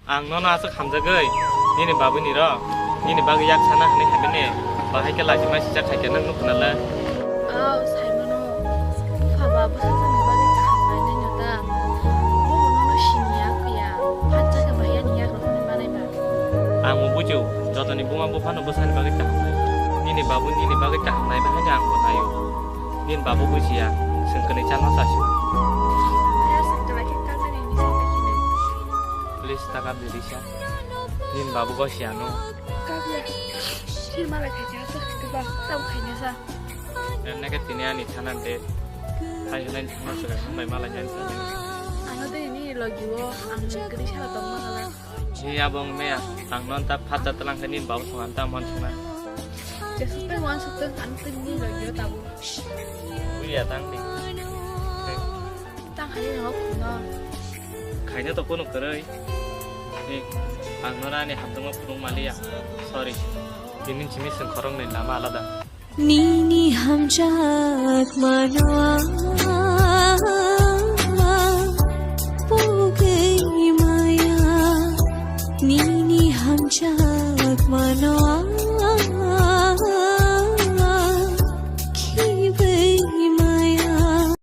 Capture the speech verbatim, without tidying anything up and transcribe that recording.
Ang nono aswk hamjagwi, nini babuni rok, nini bagwi yak sana hwnwi hamya ne, bahai khe lachi ma sijak hai khe nwng nuk khna le. Aw, saimano, bupha ba bwsajwkni bagwi kaham nainai no ta? Bobo nono siniya phiya, phatsa khe bahai ani yak rok hwnwi manai ba. Ang bo bujo, jotoni buma buphano bwsani bagwi kaham nai. Nini babu nini bagwi kaham nai bahai khe ang bo naio. Nini babu bujiya, swng kwnwi chalma chasio. Kaya swng kwnwi khe kanani ni sai ta khe nai. Please, taka birisa. Nini babu gosi ano. Kabla. Sir malai khaikha sa khaikha ba. Tam khaina sa. Emne khe tini ani thanan de. Hai hwnai thangna swkang hambai malai jani thangna. Ano de ni logi o ang ni gri sala tong ma gala. Ni abong me ang non ta phat ta tlang khe nini babu song an ta mon sona. Jesuk te wan suk te ang te ni logi o tabu. Buya tang di. Tang hai no kuno. Khaina to kuno kwrwi. Ni ang nora ni hamtungma phunuk maliya. Sorry. Tini simi seng khorok ni lama alada. Nini hamjak mano ama pugwi maya. Nini hamjak mano